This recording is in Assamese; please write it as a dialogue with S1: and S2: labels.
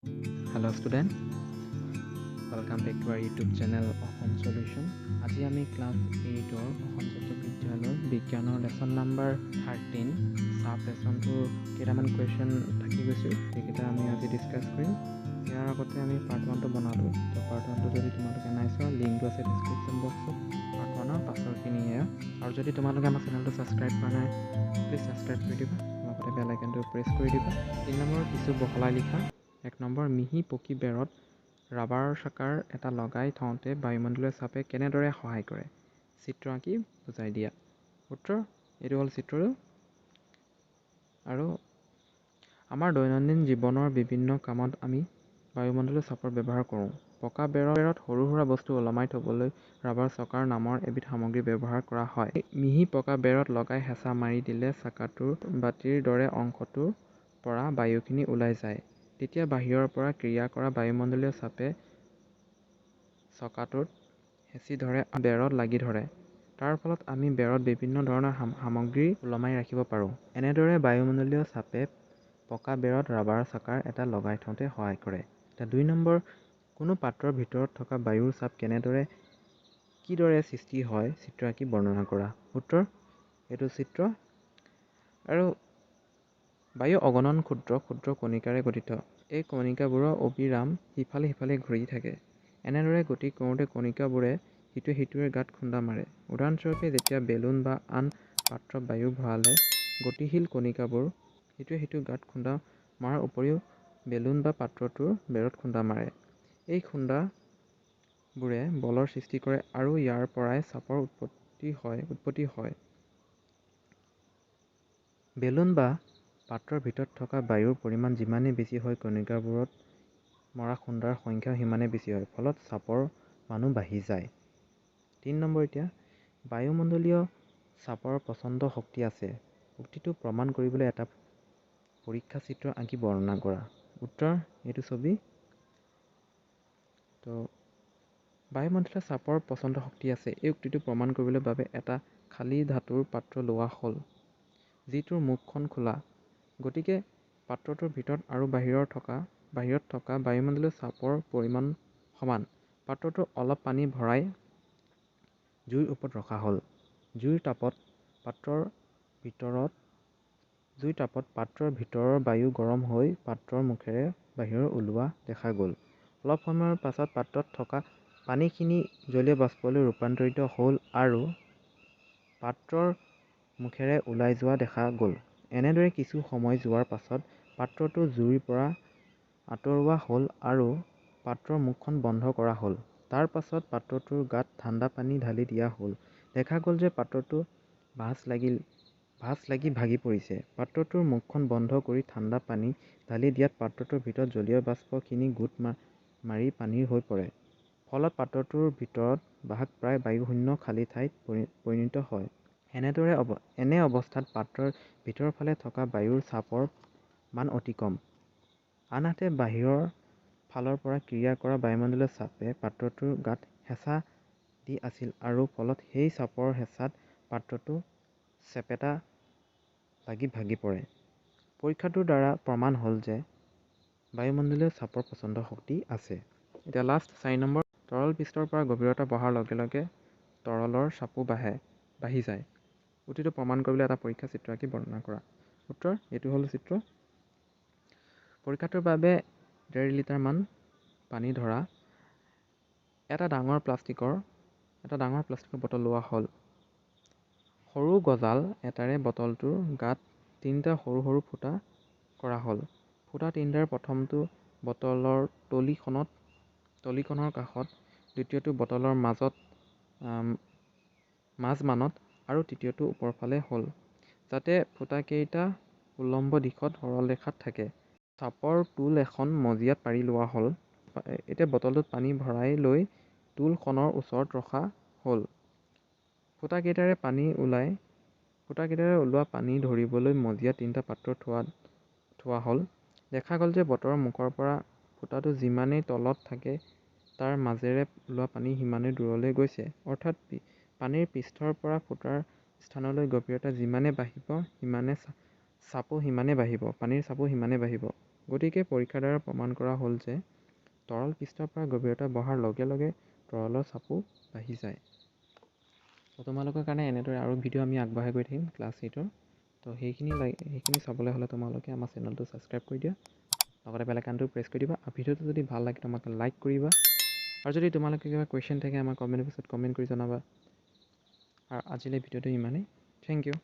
S1: Hello student, welcome back to our YouTube channel Assam solution. আজি আমি ক্লাছ এইটৰ অসম জাতীয় বিদ্যালয়ৰ বিজ্ঞানৰ লেচন নাম্বাৰ 13 চাব লেচনটোৰ কেইটামান কুৱেশ্যন থাকি গৈছিল, সেইকেইটা আমি আজি ডিছকাছ কৰিম। ইয়াৰ আগতে আমি পাৰ্ট ওৱানটো বনালোঁ। তো পাৰ্ট ওৱানটো যদি তোমালোকে নাই চোৱা, লিংকটো আছে ডিছক্ৰিপশ্যন বক্সত। পাৰ্ট ওৱানৰ পাছৰখিনি এয়া। আৰু যদি তোমালোকে আমাৰ চেনেলটো ছাবস্ক্ৰাইব কৰা নাই, প্লিজ ছাবস্ক্ৰাইব কৰি দিবা, লগতে বেল আইকনটো প্ৰেছ কৰি দিবা। 3 নম্বৰ, কিছু বহলাই লিখা। 1 নম্বৰ, মিহি পকী বেৰত ৰাবাৰৰ চকাৰ এটা লগাই থওঁতে বায়ুমণ্ডলীয় চাপে কেনেদৰে সহায় কৰে, চিত্ৰ আঁকি বুজাই দিয়া। উত্তৰ, এইটো হ'ল চিত্ৰটো। আৰু আমাৰ দৈনন্দিন জীৱনৰ বিভিন্ন কামত আমি বায়ুমণ্ডলীয় চাপৰ ব্যৱহাৰ কৰোঁ। পকা বেৰত সৰু সুৰা বস্তু ওলমাই থ'বলৈ ৰাবাৰ চকাৰ নামৰ এবিধ সামগ্ৰী ব্যৱহাৰ কৰা হয়। মিহি পকা বেৰত লগাই হেঁচা মাৰি দিলে চকাটোৰ বাতিৰ দৰে অংশটোৰ পৰা বায়ুখিনি ওলাই যায়। তেতিয়া বাহিৰৰ পৰা ক্ৰিয়া কৰা বায়ুমণ্ডলীয় চাপে চকাটোত হেঁচি ধৰে, বেৰত লাগি ধৰে। তাৰ ফলত আমি বেৰত বিভিন্ন ধৰণৰ সামগ্ৰী ওলমাই ৰাখিব পাৰোঁ। এনেদৰে বায়ুমণ্ডলীয় চাপে পকা বেৰত ৰাবাৰ চকাৰ এটা লগাই থওঁতে সহায় কৰে। এতিয়া 2 নম্বৰ, কোনো পাত্ৰৰ ভিতৰত থকা বায়ুৰ চাপ কেনেদৰে কিদৰে সৃষ্টি হয়, চিত্ৰ আঁকি বৰ্ণনা কৰা। উত্তৰ, এইটো চিত্ৰ। আৰু বায়ু অগণন ক্ষুদ্ৰ ক্ষুদ্ৰ কণিকাৰে গঠিত। এই কণিকাবোৰৰ অবিৰাম সিফালে সিফালে ঘূৰি থাকে। এনেদৰে গতি কৰোঁতে কণিকাবোৰে সিটোৱে সিটোৰ গাত খুন্দা মাৰে। উদাহৰণস্বৰূপে, যেতিয়া বেলুন বা আন পাত্ৰত বায়ু ভৰালে গতিশীল কণিকাবোৰ সিটোৱে সিটোৰ গাত খুন্দা মৰাৰ উপৰিও বেলুন বা পাত্ৰটোৰ বেৰত খুন্দা মাৰে। এই খুন্দাবোৰে বলৰ সৃষ্টি কৰে আৰু ইয়াৰ পৰাই চাপৰ উৎপত্তি হয়। বেলুন বা পাত্ৰৰ ভিতৰত থকা বায়ুৰ পৰিমাণ যিমানেই বেছি হয়, কণিকাবোৰত মৰা খুন্দাৰ সংখ্যাও সিমানেই বেছি হয়, ফলত চাপৰ মানো বাঢ়ি যায়। 3 নম্বৰ, এতিয়া বায়ুমণ্ডলীয় চাপৰ প্ৰচণ্ড শক্তি আছে, উক্তিটো প্ৰমাণ কৰিবলৈ এটা পৰীক্ষা চিত্ৰ আঁকি বৰ্ণনা কৰা। উত্তৰ, এইটো ছবি। তো বায়ুমণ্ডলীয় চাপৰ প্ৰচণ্ড শক্তি আছে, এই উক্তিটো প্ৰমাণ কৰিবলৈ বাবে এটা খালী ধাতুৰ পাত্ৰ লোৱা হ'ল, যিটোৰ মুখখন খোলা। গতিকে পাত্ৰটোৰ ভিতৰত আৰু বাহিৰত থকা বায়ুমণ্ডলীয় চাপৰ পৰিমাণ সমান। পাত্ৰটো অলপ পানী ভৰাই জুইৰ ওপৰত ৰখা হ'ল। জুইৰ তাপত পাত্ৰৰ ভিতৰৰ বায়ু গৰম হৈ পাত্ৰৰ মুখেৰে বাহিৰৰ ওলোৱা দেখা গ'ল। অলপ সময়ৰ পাছত পাত্ৰত থকা পানীখিনি জলীয় বাষ্পলৈ ৰূপান্তৰিত হ'ল আৰু পাত্ৰৰ মুখেৰে ওলাই যোৱা দেখা গ'ল। এনেদৰে কিছু সময় যোৱাৰ পাছত পাত্ৰটো জুইৰ পৰা আঁতৰোৱা হ'ল আৰু পাত্ৰৰ মুখখন বন্ধ কৰা হ'ল। তাৰ পাছত পাত্ৰটোৰ গাত ঠাণ্ডা পানী ঢালি দিয়া হ'ল। দেখা গ'ল যে পাত্ৰটো ভাঁজ লাগি ভাগি পৰিছে। পাত্ৰটোৰ মুখখন বন্ধ কৰি ঠাণ্ডা পানী ঢালি দিয়াত পাত্ৰটোৰ ভিতৰত জলীয় বাষ্পখিনি গোট মাৰি পানী হৈ পৰে। ফলত পাত্ৰটোৰ ভিতৰত ভাগ প্ৰায় বায়ুশূন্য খালী ঠাইত পৰিণত হয়। এনে অৱস্থাত পাত্ৰৰ ভিতৰৰ ফালে থকা বায়ুৰ চাপৰ মান অতি কম। আনহাতে বাহিৰৰ ফালৰ পৰা ক্ৰিয়া কৰা বায়ুমণ্ডলীয় চাপে পাত্ৰটোৰ গাত হেঁচা দি আছিল আৰু ফলত সেই চাপৰ হেঁচাত পাত্ৰটো চেপেটা লাগি ভাগি পৰে। পৰীক্ষাটোৰ দ্বাৰা প্ৰমাণ হ'ল যে বায়ুমণ্ডলীয় চাপৰ প্ৰচণ্ড শক্তি আছে। এতিয়া লাষ্ট 4 নম্বৰ, তৰল পৃষ্ঠৰ পৰা গভীৰতা বঢ়াৰ লগে লগে তৰলৰ চাপো বাঢ়ি যায়। উক্তিটো প্ৰমাণ কৰিবলৈ এটা পৰীক্ষা চিত্ৰ আঁকি বৰ্ণনা কৰা। উত্তৰ, এইটো হ'ল চিত্ৰ। পৰীক্ষাটোৰ বাবে 1.5 লিটাৰমান পানী ধৰা এটা ডাঙৰ প্লাষ্টিকৰ বটল লোৱা হ'ল। সৰু গজাল এটাৰে বটলটোৰ গাত 3টা সৰু সৰু ফুটা কৰা হ'ল। ফুটা 3টাৰ প্ৰথমটো বটলৰ তলিখনৰ কাষত, দ্বিতীয়টো বটলৰ মাজমানত আৰু তৃতীয়টো ওপৰফালে হ'ল, যাতে ফুটাকেইটা উলম্ব দিশত সৰল ৰেখাত থাকে। চাপৰ টুল এখন মজিয়াত পাৰি লোৱা হ'ল। এতিয়া বটলটোত পানী ভৰাই লৈ টুলখনৰ ওচৰত ৰখা হ'ল। ফুটাকেইটাৰে ওলোৱা পানী ধৰিবলৈ মজিয়াত 3টা পাত্ৰ থোৱা হ'ল। দেখা গ'ল যে বটলৰ মুখৰ পৰা ফুটাটো যিমানেই তলত থাকে, তাৰ মাজেৰে ওলোৱা পানী সিমানেই দূৰলৈ গৈছে। অৰ্থাৎ পানীৰ পৃষ্ঠৰ পৰা ফুটাৰ স্থানলৈ গভীৰতা যিমানে বাঢ়িব, সিমানে চাপো সিমানেই বাঢ়িব, পানীৰ চাপো সিমানেই বাঢ়িব। গতিকে পৰীক্ষাৰ দ্বাৰা প্ৰমাণ কৰা হ'ল যে তৰল পৃষ্ঠৰ পৰা গভীৰতা বঢ়াৰ লগে লগে তৰলৰ চাপো বাঢ়ি যায়। তো তোমালোকৰ কাৰণে এনেদৰে আৰু ভিডিঅ' আমি আগবঢ়াই গৈ থাকিম ক্লাছ 8ৰ। তো সেইখিনি চাবলৈ হ'লে তোমালোকে আমাৰ চেনেলটো ছাবস্ক্ৰাইব কৰি দিয়া, লগতে বেল আইকনটো প্ৰেছ কৰি দিবা, আৰু ভিডিঅ'টো যদি ভাল লাগে তোমালোকে লাইক কৰিবা, আৰু যদি তোমালোকে কিবা কুৱেশ্যন থাকে আমাৰ কমেণ্ট বক্সত কমেণ্ট কৰি জনাবা। আৰু আজিলৈ ভিডিঅ'টো ইমানেই, thank U.